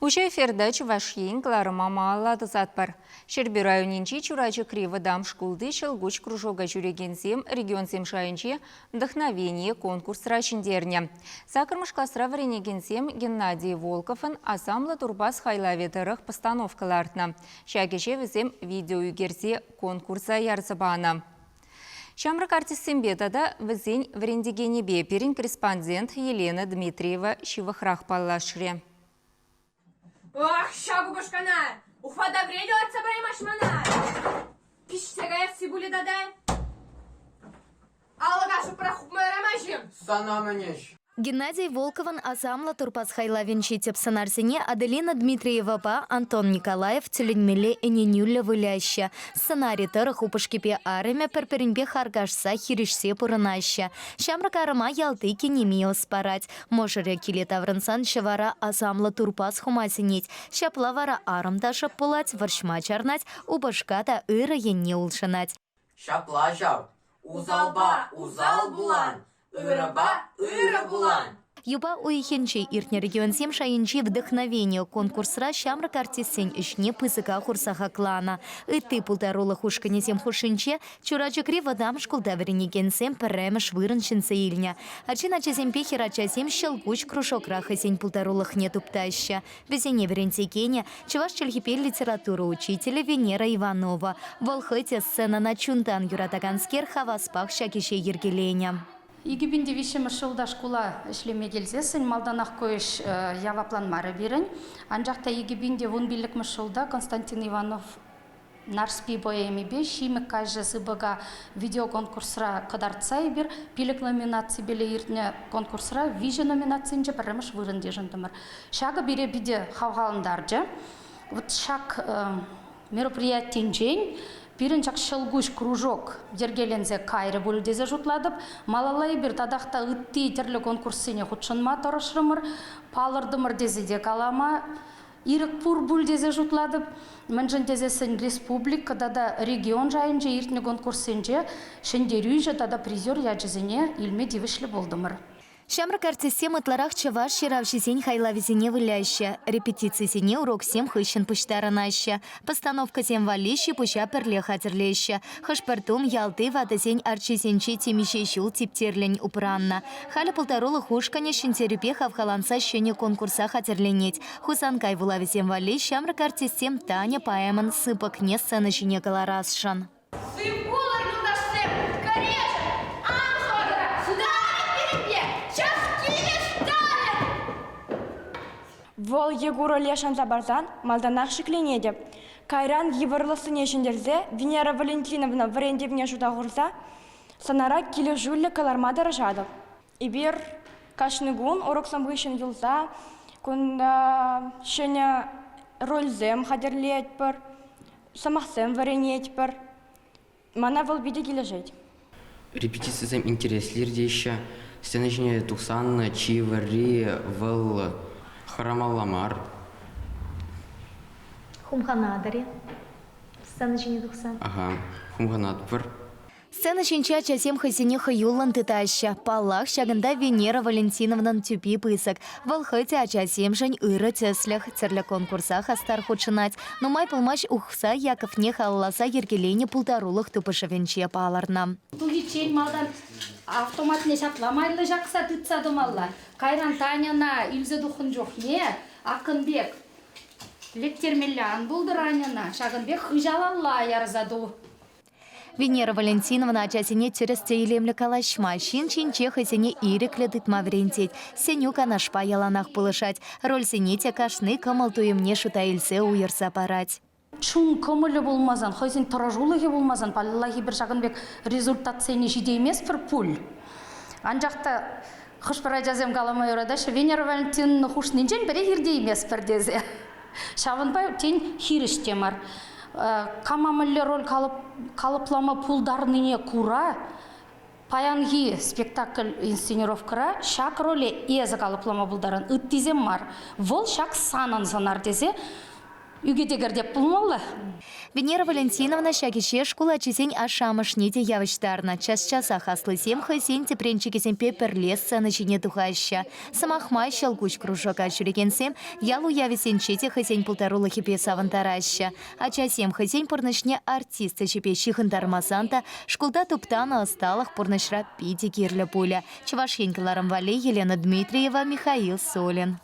Уҫӑ эфирта Чӑваш Ен кӑларӑма малалла тӑсатпӑр. Ҫӗрпӳ районӗнчи Чурачӑкри вӑтам шкулти Ҫӑлкуҫ кружока ҫӳрекенсем регионсем шайӗнче «Вдохновение» конкурсра ҫӗнтернӗ. Саккӑрмӗш класра вӗренекенсем Геннадий Волковӑн «Асамлӑ турпас» хайлавӗ тӑрӑх постановка лартнӑ. Ҫак ӗҫе вӗсем видео ӳкерсе конкурса ярса панӑ. Ҫамрӑк артистсемпе тата вӗсен вӗрентекенӗпе пирӗн корреспондент Елена Дмитриева ҫывӑхрах паллашрӗ. Ах, ҫак упӑшкана! Ухвата вӗренӳ лартса параймасть мана! Пиҫсе каясси пулӗ тата. Алӑка шӑпрах хупма юрамасть-им? Сана мӗн ӗҫ? Геннадий Волковӑн асамлӑ турпас хайлавӗнчи тӗп сӑнарсене Аделина Дмитриевапа Антон Николаев тӗлӗнмелле ӗненӳллӗ выляҫҫӗ. Сценари тӑрӑх упӑшкипе арӑмӗ пӗр-пӗринпе харкашса хирӗҫсе пурӑнаҫҫӗ. Ҫамрӑк арӑма ялти кинеми ӑс парать. Мӑшӑрӗ киле таврӑнсан ҫӑвара асамлӑ турпас хума сӗнет. Ҫапла вара арӑм та шӑп пулать, вӑрҫма чарӑнать, упӑшка та ырӑ енне улшӑнать. Ҫапла ҫав. Усалпа усал пулан, ырӑпа ырӑ пулан. Юпа уйӑхӗнче иртнӗ регионсем шайӗнчи «Вдохновение» конкурсра ҫамрӑк артистсен ӗҫне пысӑка хурса хакланӑ. Ытти пултарулӑх ушкӑнӗсем хушшинче Чурачӑкри вӑтам шкулта вӗренекенсем пӗрремӗш вырӑн ҫӗнсе илнӗ. Арҫын ачасемпе хӗрачасем «Ҫӑлкуҫ» кружокра хӑйсен пултарулӑхне туптаҫҫӗ. Вӗсене вӗрентекенӗ, чӑваш чӗлхипе литература учителӗ Венера Иванова. Вӑл хӑй те сценӑна чунтан юратаканскер хаваспах ҫак ӗҫе йӗркеленӗ. 2003-мӗш ҫулта шкула ӗҫлеме килсессӗн малтанах ку ӗҫ явапланмарӗ пирӗн. Анчах та 2015-мӗш ҫулта Константин Иванов Нарспи поэмипе Ҫимӗк каҫӗ сыпӑка видеоконкурсра кӑтартса эпир пилӗк номинаципеле иртнӗ конкурсра виҫӗ номинацинче пӗрремӗш вырӑн йышӑнтӑмӑр. Ҫакӑ пире питӗ хавхалантарчӗ. Вот ҫак мероприятинчен пирӗн ҫак Ҫӑлкуҫ кружок йӗркеленсе кайрӗ пуль тесе шутлатӑп. Малалла эпир татах та ытти тӗрлӗ конкурссене хутшӑнма тӑрӑшрӑмӑр, палӑртӑмӑр тесе те калама Ирӗк пур пуль тесе шутлатӑп. Мӗншӗн тесессӗн республика тата регион шайӗнче иртнӗ конкурссенче ҫӗнтерӳҫӗ тата призер ячӗсене илме тивӗҫлӗ пултӑмӑр. Ҫамрӑк артистсем ытларах чӑваш ҫыравҫисен хайлавӗсене выляҫҫӗ, репетицисене уроксем хыҫҫӑн пуҫтарӑнаҫҫӗ. Постановкӑсем валли ҫи-пуҫа пӗрле хатӗрлеҫҫӗ. Хӑш-пӗр тум ялти ватӑсен арчисенче темиҫе ҫул типтерлӗн упраннӑ. Халӗ пултарулӑх ушкӑнӗ ҫӗнтерӳпе хавхаланса ҫӗнӗ конкурса хатӗрленет. Хусанкай вулавӗсем валли ҫамрӑк артистсем Таня поэмӑн сыпӑкне сцена ҫине кӑларасшӑн. Сывпулӑр, юлташсем! Корешӗр! Ан хӑрӑр! Сталин пирӗнпе! Час килӗ Сталин! Вӑл е ку роле шанса парсан малтанах шикленетӗп. Кайран йывӑрлӑхсене ҫӗнтерсе Венера Валентиновна вӗрентӗвне шута хурса сӑнара килӗшӳллӗ кӑларма тӑрӑшатӑп. Эпир кашни кун уроксем хыҫҫӑн юлса кунта ҫӗнӗ рольсем хатӗрлетпӗр, сӑмахсем вӗренетпӗр. Мана вӑл питӗ килӗшет. Репетицисем интереслӗ иртеҫҫӗ. Сцена ҫине тухсан чи вӑрри вӑл хӑрамалла мар. Хумханатӑр-и сцена ҫине тухсан? Аха, хумханатпӑр. Сцена ҫинче ачасем хӑйсене хӑюллӑн тытаҫҫӗ. Паллах, ҫакӑнта Венера Валентиновнӑн тӳпи пысӑк. Вӑл хӑй те ачасемшӗн ырӑ тӗслӗх, тӗрлӗ конкурса хастар хутшӑнать. Нумай пулмасть Ухса Яковне халалласа йӗркеленӗ пултарулӑх тупӑшӑвӗнче палӑрнӑ. Тухиччен малтан автоматне ҫапла майлӑ ҫакса тытса тӑмалла. Кайран Таньӑна илсе тухнӑ чухне акӑн пек лектермелле ан пултӑр Аньӑна, ҫакӑн пек хыҫалалла ярса ту. Венера Валентиновна ачасене тӗрӗс те илемлӗ калаҫма, ҫын ҫинче хӑйсене ирӗклӗ тытма вӗрентет, сӗнӳ-канашпа яланах пулӑшать, рольсене те кашни кӑмӑл-туйӑмне шута илсе уйӑрса парать. Чун кӑмӑлӗ пулмасан, хӑйсен тӑрӑшулӑхӗ пулмасан, паллах, эпир ҫакӑн пек результатсене ҫитейместпӗр пуль. Анчах та хӑш-пӗр ачасем калама юратаҫҫӗ, Венера Валентиновна хушнинчен пӗрех иртейместпӗр тесе. Ҫавӑнпа, тен, хирӗҫ те мар. Кама мӗнле роль калӑплама пултарнине кура паянхи спектакль инсценировкӑра ҫак роле эсӗ калӑплама пултаран, ыттисем мар. Вӑл ҫак санӑн сӑнар тесе. Ӳкӗте кӗртеп пулмалла. Венера Валентиновна ҫак ӗҫе шкул ачисен ашшӗ-амӑшне те явӑҫтарнӑ. Час-часах аслисем хӑйсен тӗпренчӗкӗсемпе пӗрле сцена ҫине тухаҫҫӗ. Сӑмах май, Ҫӑлкуҫ кружока ҫӳрекенсем ял уявӗсенче те хӑйсен пултарулӑхӗпе савӑнтараҫҫӗ. Ачасем хӑйсен пурнӑҫне артист ӗҫӗпе ҫыхӑнтармасан та шкулта туптанӑ ӑсталӑх пурнӑҫра питӗ кирлӗ пулӗ. Чӑваш Ен кӑларӑм валли Елена Дмитриева, Михаил Солин.